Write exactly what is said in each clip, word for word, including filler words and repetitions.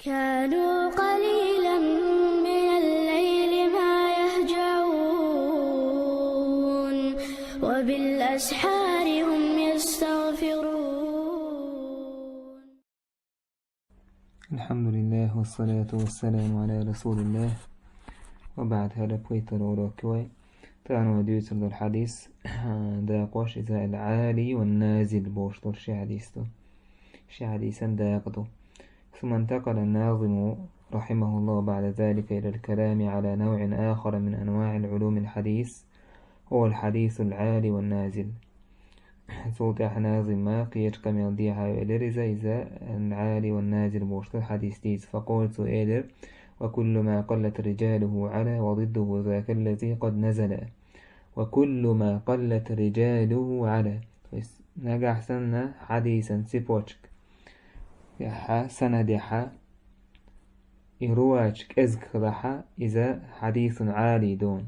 كانوا قليلا من الليل ما يهجعون، وبالأسحار هم يستغفرون. الحمد لله والصلاة والسلام على رسول الله. وبعد، هذا بويتر أوروكوي. تانو ديوتر دو الحديث. داقوش إذا العالي والنازل بوش دور شي حديث دو. شي حديثا داق دو. ثم انتقل الناظم رحمه الله بعد ذلك إلى الكلام على نوع آخر من أنواع العلوم الحديث، هو الحديث العالي والنازل. Султӏа назима кхечу къамел дехьа велира иза, иза العالي والنازل бохуш ду хьадис дийца. فقلت, элира: وكل ما قلت رجاله على وضده ذاك الذي قد نزل. وكل ما قلت رجاله على. То есть, нагахь санна хьадисан цепочка яхьа, санадехьа, и руач кӀезиг хилахьа, иза хьадисун Ӏали ду.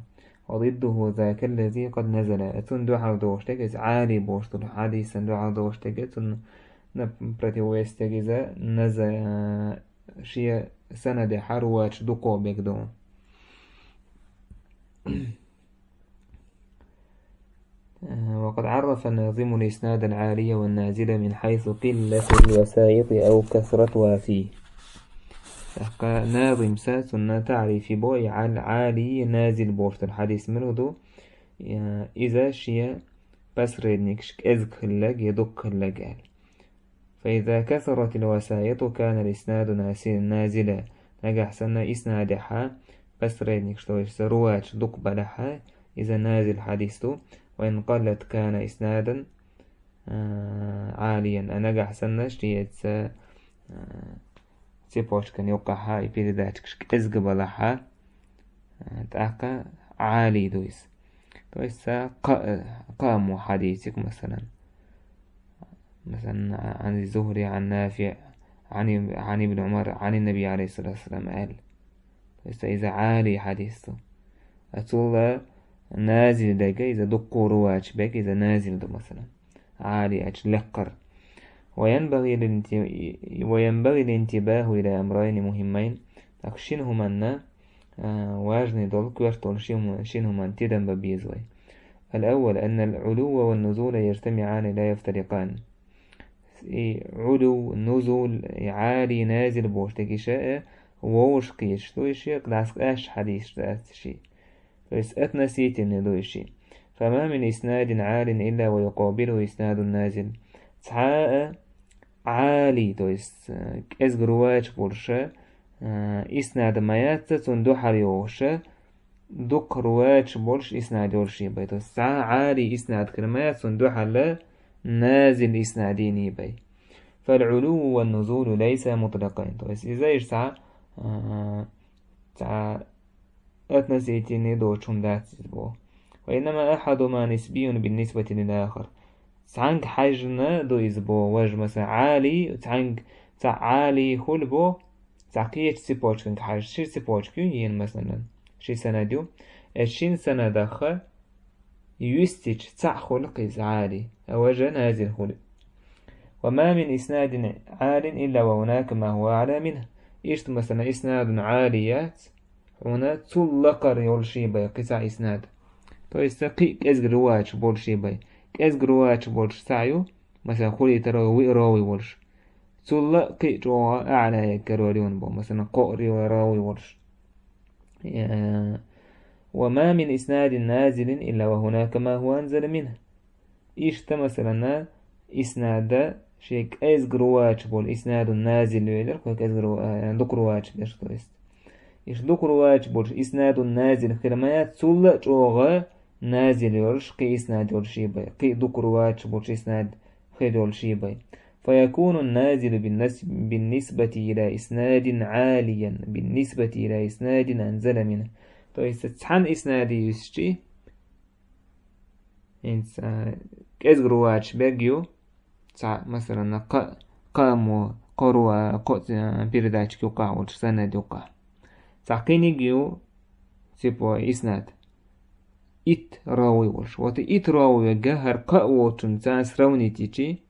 وضده ذاك الذي قد نزل. Цунна дуьхьал дохуш дерг, иза Ӏали бохуш долу хьадисан дуьхьал дохуш дерг, цунна на противовес дерг иза наза-, шен санадехьа руач дукхо берг ду. وقد عرف الناظم الإسناد العالي والنازل من حيث قلة الوسائط أو كثرتها فيه. ТӀаккха назимца цунна таъриф бо и Ӏал-, Ӏали, назил бохуш долу хьадис мила ду, я, иза шен посредникаш кӀезиг хиллаг я дукха хиллаг аьлла. فإذا كثرت الوسائط كان الإسناد ناس-، نازلا. Нагахь санна иснадехьа посредникаш, то есть руач дукха балахьа, иза назил хьадис ду. وإن قلت كان إسنادا, а, عاليا. А нагахь санна шеца, а, цепочкан юккъахьа и передачкаш кӀезиг балахьа, а, тӀаккха Ӏали ду иза. То есть ца кха-, кхааммо хьадисиг, масалан. Масалан, عن الزهري عن نافع عن اب-، عن ابن عمر عن النبي عليه الصلاة والسلام аьлла. То есть иза Ӏали хьадис ду. А цул назил дерг, иза дуккха руач берг, иза назил ду, масалан. Ӏали аьлча лекхар. وينبغي الانت-، وينبغي الانتباه إلى أمرين مهمين. Так шина хӀуманна, а, важный долу, коьрта долу ши хӀума-, шина хӀуманна тидам бан беза вай. الأول أن العلو والنزول يجتمعان لا يفترقان. И Ӏулу, нузул, и Ӏали, назил бохуш дерг иша, э, вовшах кхеташ ду иша, дӀасакъаьсташ хьадисаш дац ши. То есть относительный ду иша. فما من إسناد عال إلا ويقابله إسناد نازل. Цхьа а Ӏали, то есть, э, кӀезиг руач болуша, э, иснад ма яц цунна дуьхьал йогӀуша, дукха руач болуш иснад йолуш бай. То есть цхьа а Ӏали иснад хир ма яц цунна дуьхьал назил иснад йийна бай. فالعلو والنزول ليس مطلقين. То есть иза иша цхьа, э, цхьа относительный доцу хӀума дац иза бо. وإنما أحدهما نسبي بالنسبة للآخر. Цхьаьнга хьаьжжина ду иза бо, важа, масалан, Ӏали, цхьаьнга цхьа Ӏали хуьлу бо, цхьа кхечу цепочканга хьаьжжина, ши цепочка ю йина, масалан, ши санад ю. Эс шин санадахха юьстича цхьаъ хуьлу кхиза Ӏали, а важа назил хуьлу. وما من إسناد عال إلا وهناك ما هو أعلى منه. Иштта, масалан, иснадун Ӏали яц, хьуна цул лакхара йолу ши бай кхин цхьа иснад. То есть кхин кӀезиг руач болу ши бай. КӀезиг руач болуш цхьа ю, масалан, хуьлийтаро виъ ровий волуш. Цул а кхин чӀогӀа аьлла карор ю бо, масалан, кхоъ ровий волуш. Э, وما من إسناد نازل إلا وهناك ما هو أنزل منه. Иштта, масалан, иснада шен кӀезиг руач болу иснадун назил велира, кхо кӀезиг ру-, э, дукха руач берш, то есть. Иштта дукха руач болуш иснадун назил хир ма яц, цул а чӀогӀа назил йолуш кхин иснад йолуш бай, кхин дукха руач болуш иснад хир йолуш бай. فيكون النازل بالنس-، بالنسبة إلى إسناد عاليا بالنسبة إلى إسناد أنزل منه. То есть цхьана иснаде юьсчи, хӀинца, а, кӀезиг руач берг ю, цхьа, масалан, кха-, кхааммо, кхо руа-, кхо, а, передачка юккъахь волуш, санад юккъахь. Цхьа кхиниг ю, цепо-, иснад. Итт ровий волуш. Вот итт ровий верг хӀара кхоъ волчун царна сравнить йичи,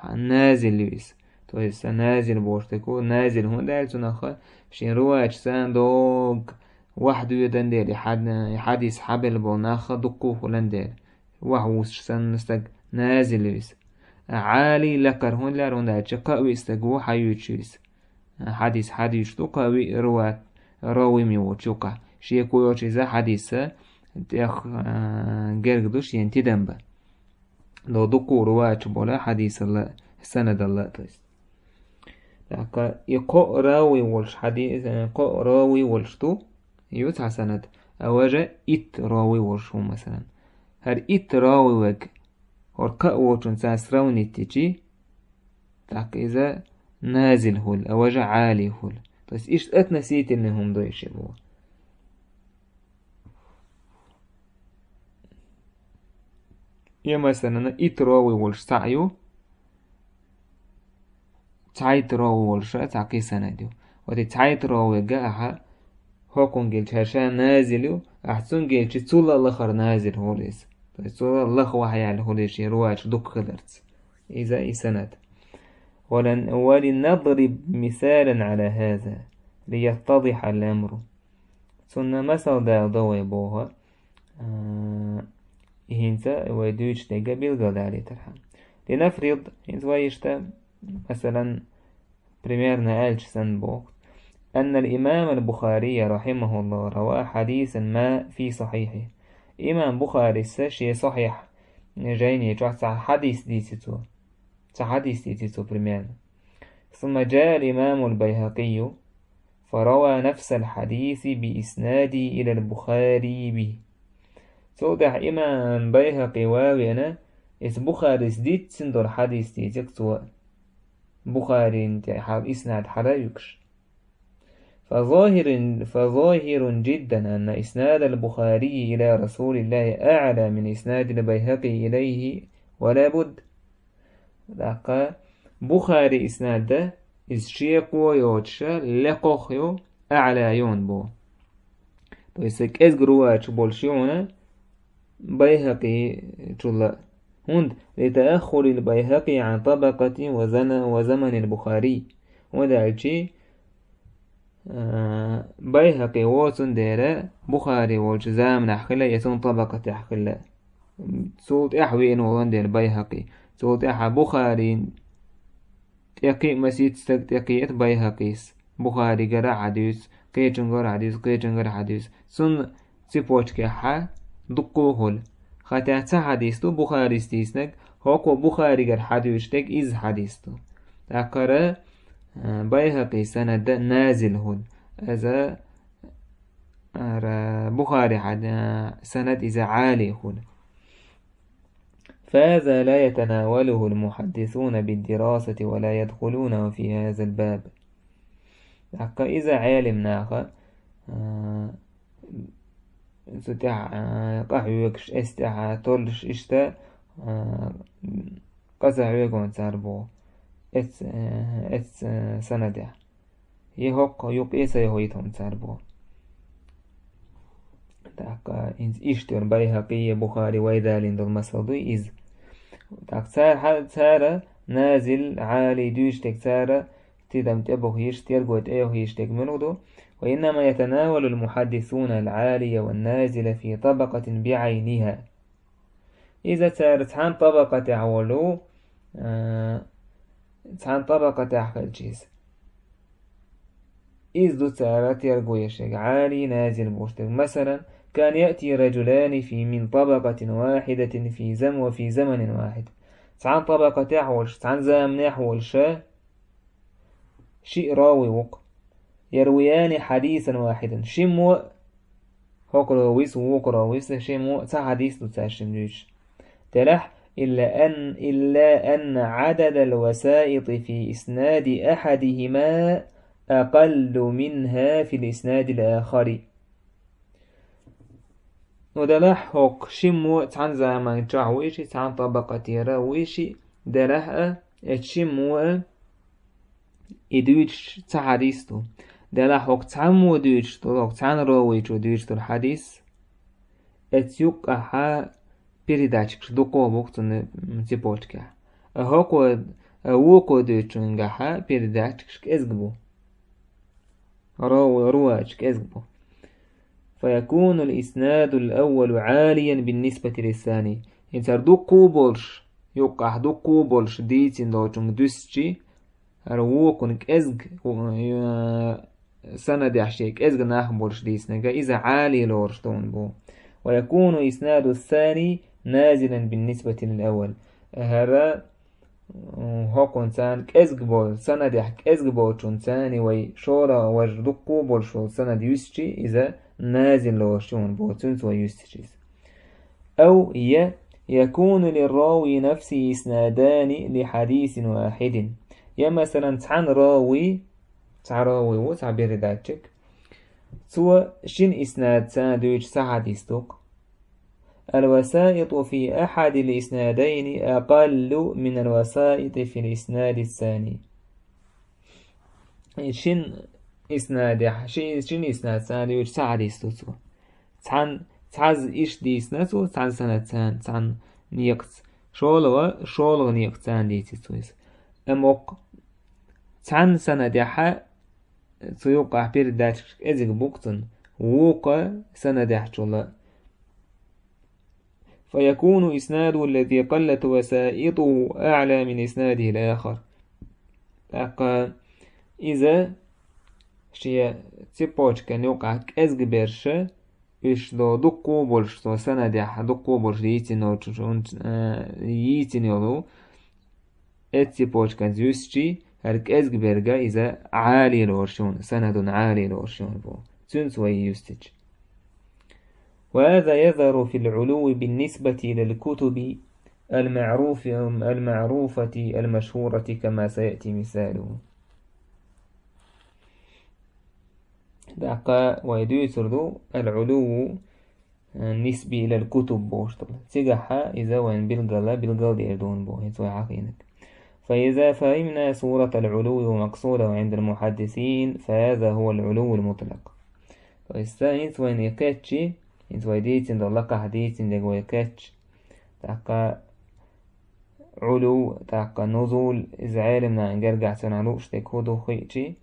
хьан назил ю иза. То есть назил бохуш дерг ву, назил хӀунда аьлла цунах, шен риваяташ санна дог вахьа доьдан дела, и хьад-, и хьадис хьабелла болу нах дуккха а хулан дела, вахьа вуссуш санна стаг назил ву иза. Ӏали лакхара хӀунда лаьара, хӀунда аьлча кхаа виъ стаг ву хьаюьйцуш иза. Хьадис хьадуьйцуш ду кхаа виъ риваят, равим йолчу юкъахь. Шеко йолчу иза хьадиса тӀех, а, герга ду шена тидам бан. До дуккха а риваяташ болу хьадисалла, санадалла, то есть. ТӀаккха и кхоъ равий волуш хьади-, э, кхоъ равий волуш ду, ю цхьа санад, а важа итт равий волуш ву, масалан. ХӀара итт равий вег, хӀора кхаа волчунца сравнить йичи, тӀаккха иза назил хуьлу, а важа Ӏали хуьлу. То есть иштта относительный хӀума ду и ши боху. Я, масалан, итт равий волуш цхьаъ ю, цхьайтта равий волуш цхьа кхин санад ю. Вот и цхьайтта равий га ахьа хӀокхунга гелча хӀара ша назил ю, ахьа цунга гелча цул а лахара назил хуьлу иза. То есть цул а лаха вахьа яьлла хуьлу иза шен риваяташ дукха хиларца. Иза и санад. ولن-, ولنضرب مثالا على هذا ليتضح الأمر. Цунна масал дала до вай боху, а, и хӀинца вай дуьйцуш дерг билгалдалийтархьама. لنفرض, хӀинца вай иштта, масалан, примерно аьлча санна боху, أن الإمام البخاري رحمه الله روى حديثا ما في صحيحه. Имам Бухарис шен Сахьихь жайни чохь цхьа хьадис дийци цо. Цхьа хьадис дийци цо примерно. ثم جاء الإمام البيهقي فروى نفس الحديث بإسناده إلى البخاري به. Цул тӀаьхьа имам Байхакъи ван а веана, иза Бухарис дийцина долу хьадис дийцира цо, Бухарина тӀе хьал иснад хьала а юьгуш. فظاهر، فظاهر جدا أن إسناد البخاري إلى رسول الله أعلى من إسناد البيهقي إليه ولا بد. ТӀаккха Бухари иснад а, иза шеко йоцуша лекхох ю, аӀла йона бу. То есть кӀезиг риваяташ болуш ю хьуна Байхакъи чул а. ХӀунда لتأخر البيهقي عن طبقة وزن-، وزمن البخاري. ХӀунда аьлча, а, Байхакъи ву цундела Бухари волчу заманахь хилла, я цунна табакъатехь хилла. Цул тӀаьхьа веана волун дела Байхакъи. Цул тӀаьхьа Бухарин тӀе кхин а масийтта стаг тӀе кхиъта Байхакъис. Бухаригара а хьадуьйцу, кхечунгара а хьадуьйцу, кхечунгара а хьадуьйцу. Цунна цепочкехьа дуккха а хуьлу. Хотя цхьа хьадис ду Бухарис дийцинарг, хӀокхо Бухаригара хьадуьйцуш дерг изза хьадис ду. ТӀаккха хӀара, а, Байхакъи санад а назил хуьлу. Иза, хӀара Бухари хьад-, а, санад иза Ӏали хуьлу. فهذا لا يتناوله المحدثون بالدراسة ولا يدخلونه في هذا الباب. ТӀаккха иза Ӏелим наха, а, цу тӀехь, а, къахьоьгуш, эс тӀехь а толлуш иштта, а, къа ца хьоьгу цара боху. Эц-, э, эц-, э, санадехь. Я хӀокху юкъе ца йохуьйту хьуна цара боху. ТӀаккха хӀинца иштта йолу Байхакъи я Бухари вай далийна долу масал ду иза. ТӀаккха цара хьа-, цара назил, Ӏали дуьйцуш дерг цара тидам тӀебохуьйтуш, терго тӀейохуьйтуш дерг муьлха ду? وإنما يتناول المحدثون العالي والنازل في طبقة بعينها. Иза цара цхьана табакъа тӀехь волу, а, цхьана табакъа тӀехь хилча иза. Иза ду цара терго еш дерг, Ӏали, назил бохуш дерг. Масалан, كان يأتي رجلان في، من طبقة واحدة في زم-، وفي زمن واحد. Цхьана табакъа тӀехь волуш, цхьана заманехь волуша, шиъ равий ву-кх. يرويان حديثا واحدا. Шиммо а, хӀокху равис, вукху равис, шиммо а цхьа хьадис ду цаьршимма дуьйцуш. Делахь, إلا أن، إلا أن عدد الوسائط في إسناد أحدهما أقل منها في الإسناد الآخر. Ну, делахь хӀокху шиммо а цхьана заманчохь вуй ши, цхьана табакъа тӀера вуй ши, делахь а, эцу шиммо а и дуьйцуш цхьа хьадис ду. Делахь хӀокху цхьаммо дуьйцуш долу, хӀокху цхьана ровичо дуьйцуш долу хьадис, эцу юккъахьа передачкаш дуккха а бу-кх цунна цепочкехь. А хӀокхо А вукхо дуьйцучунгахьа передатчикаш кӀезиг бу. Ро-, рувачаш кӀезиг бу. فيكون الإسناد الأول عاليا بالنسبة للثاني. ХӀинца хӀара дуккха а болуш, юккъахь дуккха а болуш дийцина долчунга дуьстичи, хӀара вукхун кӀезиг, э, санадехь шен кӀезиг нах болуш дийцинарг, иза Ӏали лоруш ду бу. ويكون إسناد الثاني نازلا بالنسبة للأول. ХӀара ХӀокхунца кӀезиг болу, санадехь кӀезиг болчунца вай шолгӀа важа дуккха а болуш волу санад юьстичи, иза назил лоруш ю боху, цуьнца вай юьстичи иза. أو يا يكون للراوي نفسه إسنادان لحديث واحد. Я, масалан, цхьана равий, цхьа равий ву, цхьа передатчик, цо шина иснадца дуьйцу цхьа хьадис ду-кх. الوسائط في أحد الإسنادين أقل من الوسائط في الإسناد الثاني. Шин иснадехь, ши-, шин иснад санна дуьйцу цхьа хьадис ду цо. Цхьан, цхьазза иштта дийцина цо, цхьана санад царна, цхьана некъаца. ШолгӀа, шолгӀа некъаца дийци цо иза. Амма оккха цхьана санадехьа цу юккъахь передатчик кӀезиг бу-кх цуьнан, вукху санадехьчул а. فيكون إسناده الذي قلت وسائطه أعلى من إسناده الآخر. ТӀаккха иза шен цепочкан юкъахь кӀезиг берш, уьш до дуккха а болуш, цо санадехь дуккха а болуш йийцина йолчу, э, йийцина йолу, эцци почканца юьстичи, хӀара кӀезиг берг иза Ӏали лоруш ю, санадун Ӏали лоруш ю бу. Цуьнца вай юьстичи. وهذا يظهر في العلو بالنسبة إلى الكتب المعروف، المعروفة المشهورة كما سيأتي مثاله. ТӀаккха вай дуьйцур ду العلو النسبي إلى الكتب бохуш долу. Цигахьа иза вайн билгала, билгал дер ду боху, хӀинца вай хьахийнарг. فإذا فهمنا صورة العلو ومقصوده عند المحدثين، فهذا هو العلو المطلق. То есть, ца хӀинца вайн и кхеччи, хӀинца вай дийцина долу лакхахь дийцина дерг вай кхеччи, тӀаккха Ӏулу, тӀаккха нузул, иза Ӏелимнана гергахь цунах лууш дерг хӀун ду хиъчи,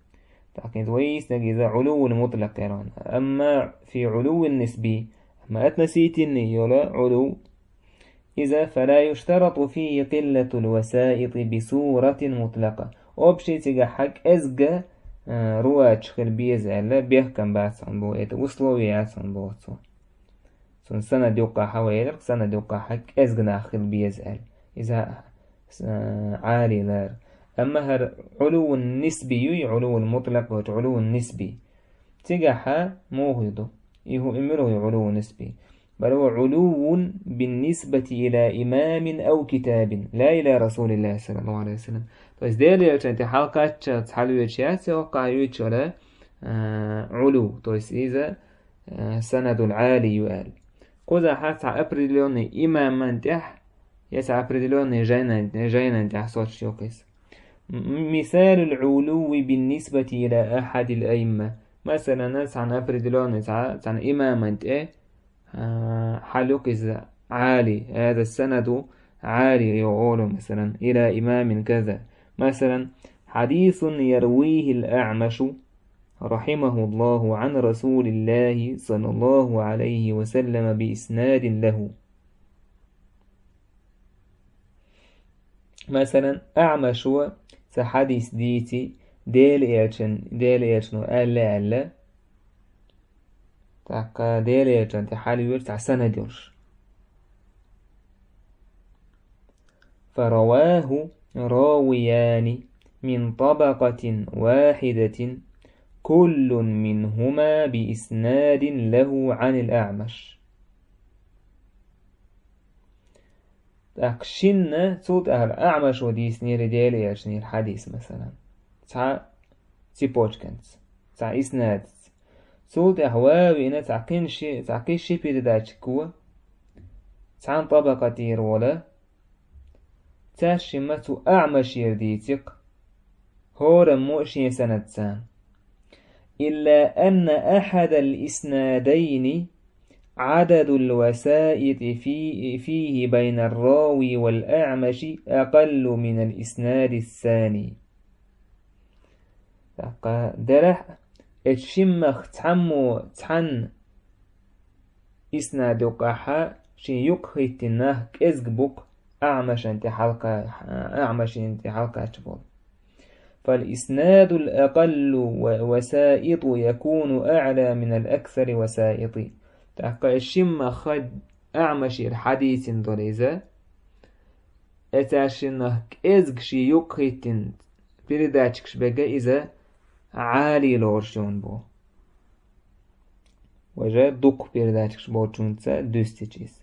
тӀаккха иза вай йийцинарг иза Ӏулувул мутӀлакъ яра вайн. Амма фи Ӏулувин нисби, амма относительный йолу Ӏулув, иза фала юштарату фийи къиллатул васаити би суратин мутӀлакъа. Общий цигахь кӀезга, а, руачаш хила беза аьлла, бехкам бац хьуна боху, это условие яц хьуна боху цо. Цунна санад юккъахь вай элира, санад юккъахь кӀезга нах хила беза аьлла. Иза, а, Ӏали лара. Амма хӀара Ӏулувун нисби юй, Ӏулувун мутӀлакъ йоцу Ӏулувун нисби. Цигахь муха ю ду? И хӀу, и мила ю Ӏулувун нисби? Бал хӀува Ӏулувун бин нисбати ила имамин ав китабин, ла ила Расулиллахи саллаллаху алейхи ва саллям. То есть Делан элчанна тӀе хьалкхаччалц хьалвоьдуш яц, йоккхахь юьйцуш вара, а, Ӏулув. То есть иза э, санадул Ӏали ю аьлла. Кхузахь цхьа определённый имаман тӀехь, я цхьа определённый жайнан, жайнан тӀехь соцуш ю-кх иза. М-, мисалул Ӏулуви бин нисбати ила ахадил аимма. Масалан, цхьана определённый цхьа, цхьана имаман тӀе, э, хьал ю-кх иза Ӏали, хӀаза санаду Ӏали ю олу, масалан, ила имамин каза. Масалан, хьадисун ярвийхил аъмашу رحمه الله عن رسول الله صلى الله عليه وسلم بإسناد له. Масалан, Аъмашо цхьа хьадис дийци, Делан элчан, Делан элчано аьлла аьлла, тӀаккха Делан элчанна тӀе хьалвоьду цхьа санад йолуш. فرواه راويان من طبقة واحدة كل منهما بإسناد له عن الأعمش. ТӀаккха шинна цул тӀаьхьа Аъмашо дийцинера Делан элчанера хьадис, масалан, цхьа цепочканца, цхьа иснадца. Цул тӀаьхьа ван а виъна цхьа кхин ши, цхьа кхин ши передатчик ву, цхьана тӀабакъа тӀера волу, цаьршимма цу Аъмашера дийци-кх, хӀораммо шен санадца. إلا أن أحد الإسنادين عدد الوسائط في-، فيه بين الراوي والأعمش أقل من الإسناد الثاني. ТӀаккха делахь а, эцу шиммах цхьаммо, цхьанна иснад юкъахьа шен юкъахӀиттина нах кӀезиг бу-кх Аъмашан тӀе хьалкха-, Аъмашан тӀе хьалкхача болу. فالإسناد الأقل و-، وسائط يكون أعلى من الأكثر وسائط. ТӀаккха и шимма хад Аъмашера хьадийцина долу иза, эцаршиннах кӀезиг шен юкъахӀиттина передатчикаш бега иза Ӏали лоруш йолун бу. Важа дукха передатчикаш болчунца дуьстича иза.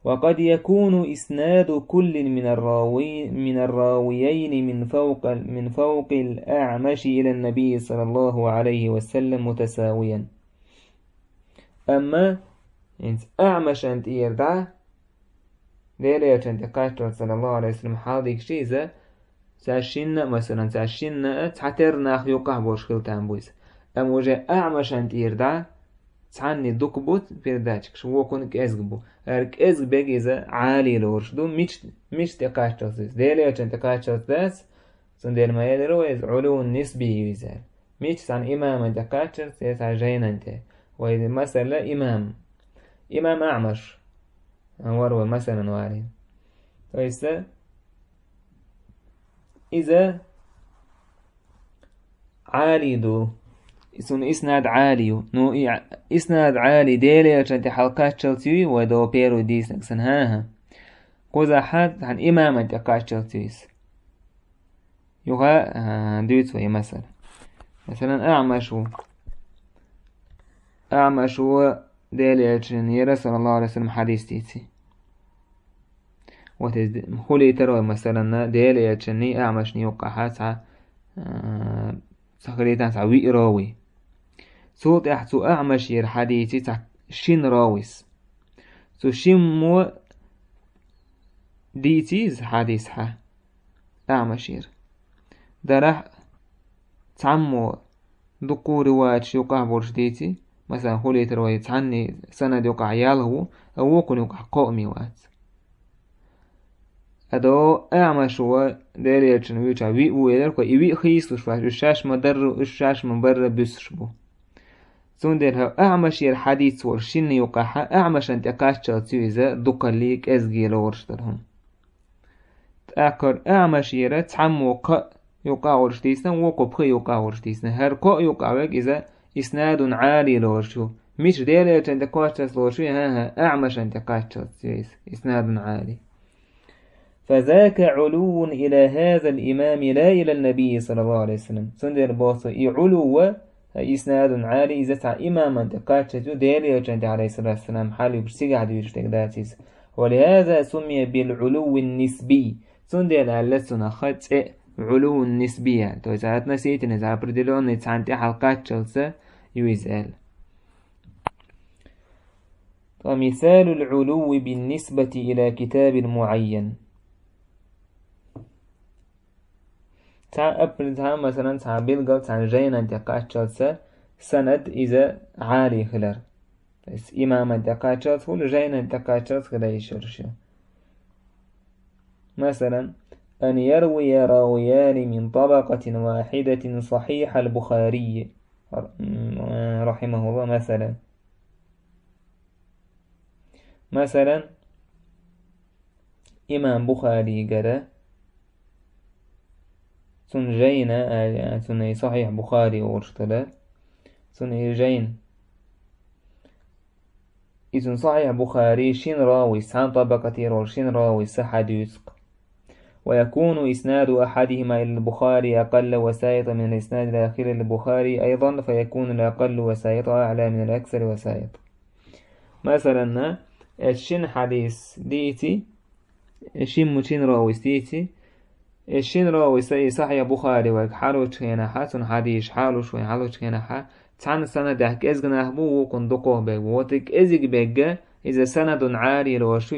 وقد يكون إسناد كل من الراوي-، من الراويين من فوق، من فوق الأعمش إلى النبي صلى الله عليه وسلم متساويا. Амма хӀинца Аъмашан тӀера дӀа, Делан Элчан тӀе кхаччалц, саллаллаху алейхи ва саллям, хьалдигча иза, цаьршинна а, масалан, цаьршинна а цхьатерра нах юкъахь болуш хила там бу иза. Амма уже Аъмашан тӀера дӀа, цхьанний дукха бу передатчикаш, вокунна кӀезиг бу. ХӀара кӀезиг бега иза Ӏали лоруш ду, мича, мича тӀе кхаччалц иза. Делан Элчан тӀе кхаччалц дац, цундела ма элира вай иза Ӏулун нисби ю иза аьлла. Мича цхьана имаман тӀе кхаччалц, я цхьана жайнан тӀе. Вай масала имам. Имам Аъмаш. Вар вай масалан варий. То есть, иза Ӏали ду. Цунна иснад Ӏали ю. Ну, и Ӏ-, иснад Ӏали Делан Элчан тӀе хьалкхаччалц юй, вай до первый дийцинарг санна, хӀан-хӀа. Кхузахь цхьана имаман тӀе кхаччалц юй иза. Юха, а, дуьйцу вай масала. Масалан, Аъмаш ву. Аъмаш ву Делан Элчанера, саллаллаху алейхи ва саллям, хьадис дийци. Вот иза ди-, хӀулийтар вай, масалан, Делан Элчанний Аъмашний юккъахьа цхьа, а, цхьа хилийтан цхьа виъ ровий. Цул тӀаьхьа цу Аъмашера хьадийци цхьа шин ровис. Цу шиммо дийци иза хьадис хьа Аъмашера. Дарахь цхьаммо дуккху риваяташ юкъахь болуш дийци, масалан, хӀулийтар вай цхьанний санад юкъахь ялх ву, а вокхунна юкъахь кхоъ ма вац. Ада Аъмаш ву Делан Элчан вуьйчахь виъ ву элира, кхо и виъ хийцалуш вац, уьш шаьш ма-дарра, уьш шаьш ма-барра буьсуш бу. Цундела хӀара Аъмашера хьадийца волу шинна юкъахьа Аъмашан тӀе кхаччалц ю иза дукхаллий кӀезгий лоруш долу хӀума. ТӀаккха хӀара Аъмашера цхьаммо кхоъ юкъа а волуш дийцина, вокхо пхи юкъа а волуш дийцина. ХӀара кхоъ юкъа а верг иза иснадун Ӏали лоруш ю. Мича Делан Элчан тӀе кхаччалц лоруш ю, хӀан-хӀа, Аъмашан тӀе кхаччалц ю иза, иснадун Ӏали. فذاك علو إلى هذا الإمام لا إلى النبي صلى الله عليه وسلم. Цундела боху и Ӏулу ва иснадун Ӏали иза цхьа имаман тӀе кхаччалц ю, Делан Элчан тӀе, алейхиссалату вассалам, хьалуьйгуш цигахь дуьйцуш дерг дац иза. ولهذا سمي بالعلو النسبي. Цундела аьлла цунах цӀе Ӏулун нисби аьлла. То есть относительно, за определённый цхьана тӀе хьалкхаччалца ю иза аьлла. ومثال العلو بالنسبة إلى كتاب معين. Цхьа апр-, цхьа, масалан, цхьа билггал цхьана жайнан тӀе кхаччалца санад иза Ӏали хилар. То есть имаман тӀе кхаччалц хуьлу, жайнан тӀе кхаччалц хила йиш йолуш ю. Масалан, أن يروي راويان من طبقة واحدة صحيح البخاري، ر-، م-، رحمه الله, масалан. Масалан, имам Бухаригара, цунна жайна, а, цунна и Сахьихь Бухари олуш дара, цунна и жайна. И цунна Сахьихь Бухари шин равис, цхьана табакъатера волу шин равис са хьадуьйцу-кх. ويكون إسناد أحدهما إلى البخاري أقل وسائط من الإسناد الآخر إلى البخاري أيضا، فيكون الأقل وسائط أعلى من الأكثر وسائط. Масалан, эс шин хьадис дийци, шимма шин равис дийци, эс шин равис и Сахьихь Бухари вайга хьалучу хенахьа, цунна хьадийша хьалуш вайн хьалучу хенахьа, цхьана санадехь кӀезиг нах бу, вукхунна дукхох бегга. Вот и кӀезиг бегга, иза санадун Ӏали лошу,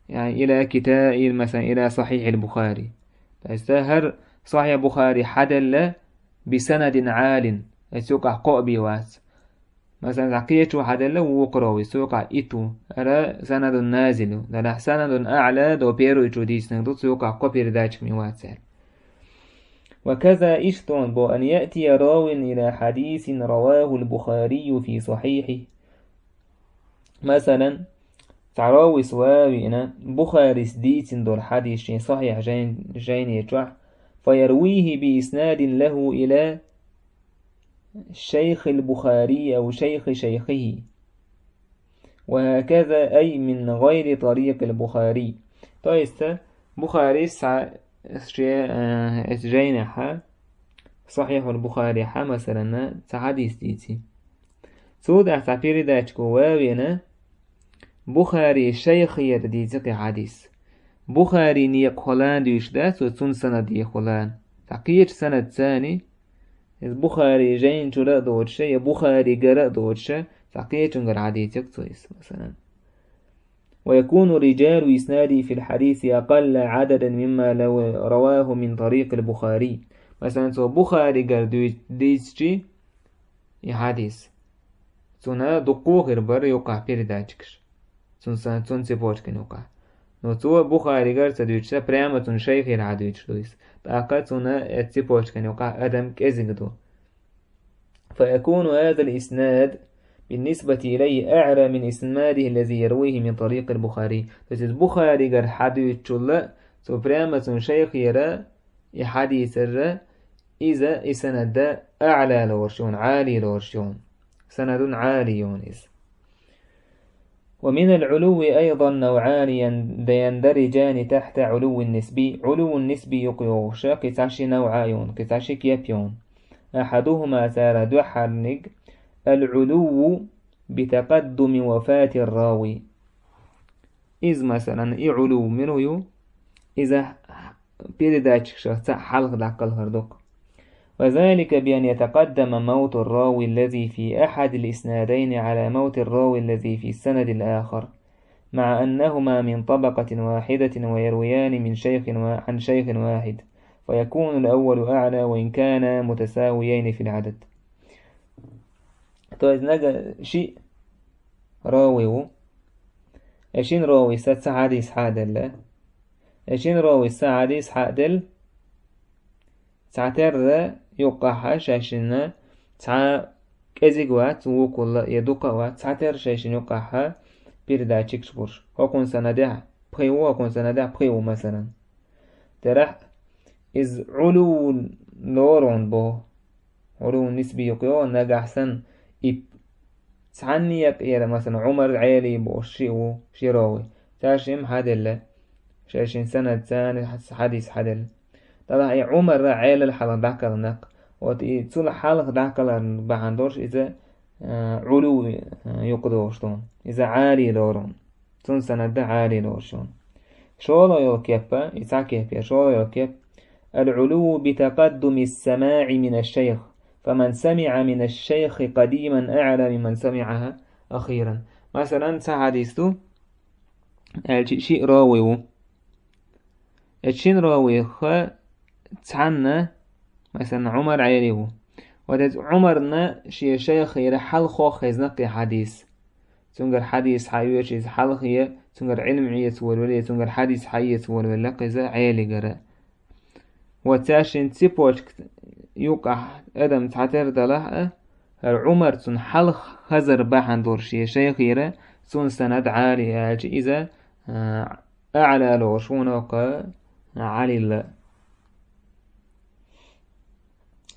يعني إلى كتا-، إلى مثلا إلى صحيح البخاري. То есть хӀара Сахьихь Бухари хьаделла بسند عال, эс юкъахь кхоъ бен вац. Масалан, цхьа кхечо хьаделла вукху ровис, цу юкъахь итт ву, хӀара санадун назил ю, делахь санадун аӀла до первый чу дийцинарг ду, цу юкъахь кхо передатчик ма вац аьлла. وكذا иштта бо أن يأتي راو إلى حديث رواه البخاري في صحيحه. Масалан, цхьа ровис ван веана, Бухарис дийцина долу хьадис шен сахьихь жайн-, жайни чохь, فيرويه بإسناد له إلى شيخ البخاري أو شيخ شيخه. وهكذا أي من غير طريق البخاري. То есть, Бухарис цхьа шен, э, эцу жайнехьа, Сахьихьул Бухарихьа, масалан, цхьа хьадис дийци. Цул тӀаьхьа цхьа передатчико ван веана, Бухари шайхера дийци кхин хьадис. Бухари некъахула дуьйцуш дац, цо цунна санад ехула. Цхьа кхечу санад царни, иза Бухари жайна чула а доцуша, я Бухари гара а доцуша, цхьа кхечунгара хьадийцира цо иза, масалан. ويكون رجال إسناده في الحديث أقل عددا مما لو رواه من طريق البخاري. Масалан, цо Бухаригара дуьйц-, дийцичи и хьадис. Цунна дуккха хир бара юкъахь передатчикаш. Цунна сан-, цунна цепочкан юкъахь. Но цо Бухаригара ца дуьйцуша, прямо цунна шайхера хьадуьйцуш ду иза. ТӀаккха цунна э цепочкан юкъахь адам кӀезиг ду. فيكون هذا الإسناد بالنسبة إليه أعلى من إسناده الذي يرويه من طريق البخاري. То есть Бухаригара хьадуьйцучул а, цо прямо цунна шайхера и хьадийцар а, иза и санад а аӀла лоруш ю, Ӏали лоруш ю. Санадун Ӏали ю иза. ومن العلو أيضا نوعان ين-، يندرجان تحت علو النسبي. Ӏулувун нисби юкъа йогӀуша кхин цхьа ши навӀа ю, кхин цхьа ши кеп ю. أحدهما цара дуьххьарниг العلو بتقدم وفاة الراوي. Иза, масалан, и Ӏулув мила ю, иза передатчикашах цхьаъ хьалха дӀакхалхар ду-кх. وذلك بأن يتقدم موت الراوي الذي في أحد الإسنادين على موت الراوي الذي في السند الآخر، مع أنهما من طبقة واحدة ويرويان من شيخ وا-، عن شيخ واحد، فيكون الأول أعلى وإن كانا متساويين في العدد. То есть нагахь шиъ рове ву. Э шин рове са ца хьадийс хьаделла. Э шин рове са хьадийс хьаделла. Цхьатерра юккъахьа шайшинна цхьа кӀезиг вац, вукхулла я дукха а вац, цхьатерра шайшин юккъахьа передатчикаш бурш. ХӀокхун санадехь пхи ву, хӀокхун санадехь пхи ву, масалан. Терахь, иза Ӏулув лоругӀун боху. Ӏулув нисби юкъа йогӀу, нагахь санна, и цхьанне а кхера, масалан, Ӏумар Ӏели бохуш шиъ ву, ши рове. Цаьршимма хьаделла, шайшин санад царна хьадийс хьаделла. Далахь и Ӏумарра Ӏелал хьалха дӀакхалхинарг. Вот и цул хьалха дӀакхалхар бахьана долуш иза, а, Ӏулув, а, юкъа догӀуш ду. Иза Ӏали лоругӀун. Цунна санадда Ӏали лоруш ю. ШолгӀа йолу кеп, и цхьа кеп я, шолгӀа йолу кеп. العلو بتقدم السماع من الشيخ، فمن سمع من الشيخ قديما أعلى ممن سمعها أخيرا. Масалан, цхьа хьадис ду, аьлча шиъ рове ву. Эцу шин ровех цхьанна, масалан, Ӏумар Ӏели ву. Вот эцу Ӏумарна шен шайхера хьалхох хезна кхин хьадис. Цуьнгара хьадис хьаоьцуш иза хьалхе, цуьнгара Ӏилма эца волавелла, цуьнгара хьадис хьаэца волавелла-кх иза Ӏелигара. Вот цаьршин цепочка юкъахь адам цхьатера далахь а, хӀара Ӏумар цунна хьалха хазар бахьана долуш шен шайхера, цунна санад Ӏали аьлча иза, а, аӀла лоруш ву хӀокху Ӏалила.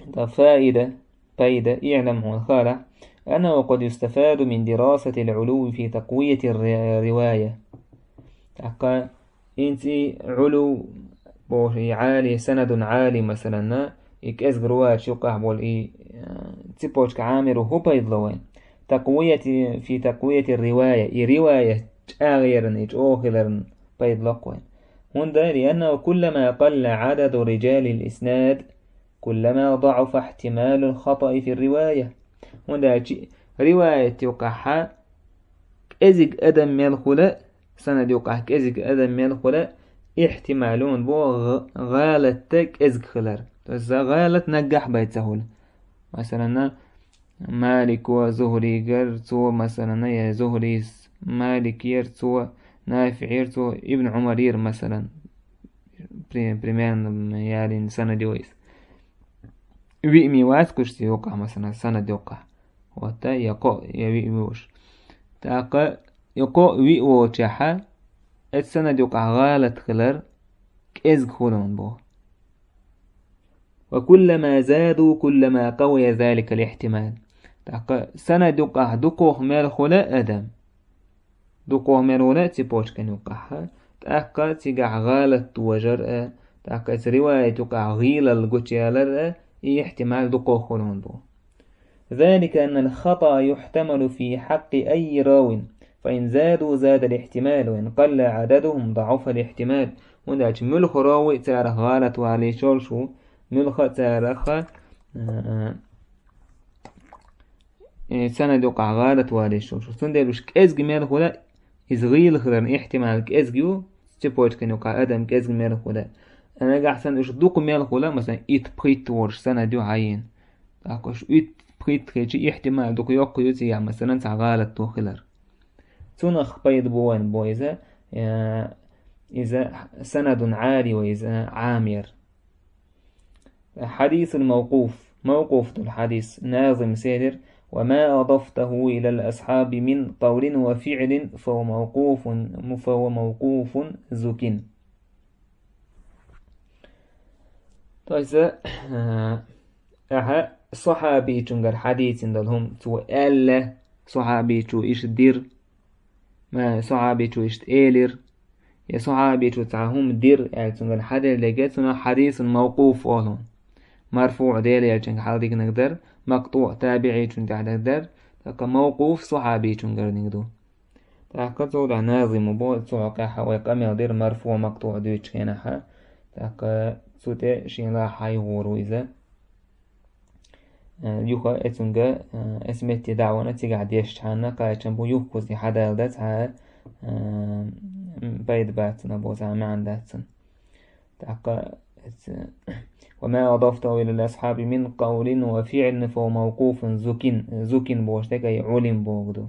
ТӀаккха фаида, пайда, اعلم хьуна хала, أنه قد يستفاد من دراسة العلو في تقوية الر-، الرواية. ТӀаккха хӀинца и Ӏулув боху, и Ӏали, санадун Ӏали, масалан, и кӀезиг риваяташ юкъахь болу и, а, цепочка Ӏамир ву хӀун пайда ло вайн? تقوية، في تقوية الرواية. И риваят чӀагӀъярна, и чӀогӀа хиларна пайда ло-кх вайн. ХӀунда, لأنه كلما قل عدد رجال الإسناد كلما ضعف احتمال الخطأ في الرواية. ХӀунда аьлча риваят юкъахьа кӀезиг адам мел хула, санад юкъахь кӀезиг адам мел хула, ихтимал ю бо гӀ-, гӀалатта кӀезиг хилар. То есть гӀалат наггахь бай ца хула. Масалан, Малико, Зухригар цо, масалан, я Зухрис Маликер цо, Нафиъер цо, Ибн Умарер, масалан, при-, примерно, м, ялин санад ю из. Виъ ми вац кхуш цу юкъахь, масалан, санад юкъахь. Вот, я кхоъ, я виъ ми вуш. ТӀаккха и кхоъ, виъ волчехьа, эцу санад юкъахь гӀалат хилар кӀезиг хуьлун бу. وكلما زادوا كلما قوي ذلك الاحتمال. ТӀаккха санад юкъахь дукхох мел хуьла адам. Дукхох мел хуьла цепочкан юкъахь. ТӀаккха цигахь гӀалат дожар а, тӀаккха эцу риваят юкъахь гӀийлалла гучуялар а, и ихтимал дукхох хуьлун бу. ذلك أن الخطأ يحتمل في حق أي راو، فإن زادوا زاد الاحتمال، وإن قل عددهم ضعف الاحتمال. ХӀунда аьлча муьлха равви царах гӀалат валийча йолуш ву, муьлха царах, а, э, санад юкъахь гӀалат валийча йолуш ву. Цундела уьш кӀезиг мел хуьла, иза гӀийла хиларна ихтимал кӀезиг ю, цепочкан юкъахь адам кӀезиг мел хуьла. Нагахь санна уьш дукха мел хуьла, масалан, итт-пхийтта волуш санад ю хьайна. ТӀаккха уьш итт-пхийтта хилча, ихтимал дукха йоккха ю цигахь, масалан, цхьа гӀалат ду хилар. Цунах пайда бу вайн бо иза, э, иза санадун Ӏали вай иза Ӏамир. حديث الموقوف، موقوف долу хьадис, назим сехьир: وما أضفته إلى الأصحاب من قول وفعل فهو موقوف، فهو موقوف زكٍ. То есть, э, ахьа сахьабичунгара хьадийцина долу хӀума, цо аьлла, сахьабичо иштта дира, ма, сахьабичо иштта элира, я сахьабичо цхьа хӀума дира аьлла, цуьнгара хьаделла дерг, цунах хьадисун мавкъуф олу. МарфуӀ Делан элчанга хьаладигнарг дара, макътуӀ табиӀичун тӀехь дерг дара, тӀаккха мавкъуф сахьабичунгара дерг ду. ТӀаккха цул тӀаьхьа назим бу, цу хьокъехь вай къамел дира марфуӀ, макътуӀ дуьйцучу хенахь. ТӀаккха цу тӀе шен лаахь хьайгӀур ву иза. Э, юха эцунга, э, эс метте даӀвана цигахь дешчхьана кхачам бу, юха кхуза хьадалда цхьа, э, пайда бацана бу, цхьа маьӀна дацана. ТӀаккха эца: وما أضفته إلى الأصحاب من قول وفعل فهو موقوف زكٍ. Зукин бохуш дерг ай Ӏулим боху ду.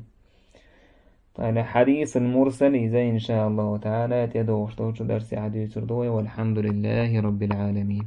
Тхьайна хьадисун мурсал иза, иншааллаху таӀала, тӀедогӀуш долчу дарсехь дуьйцур ду вай. والحمد لله رب العالمين.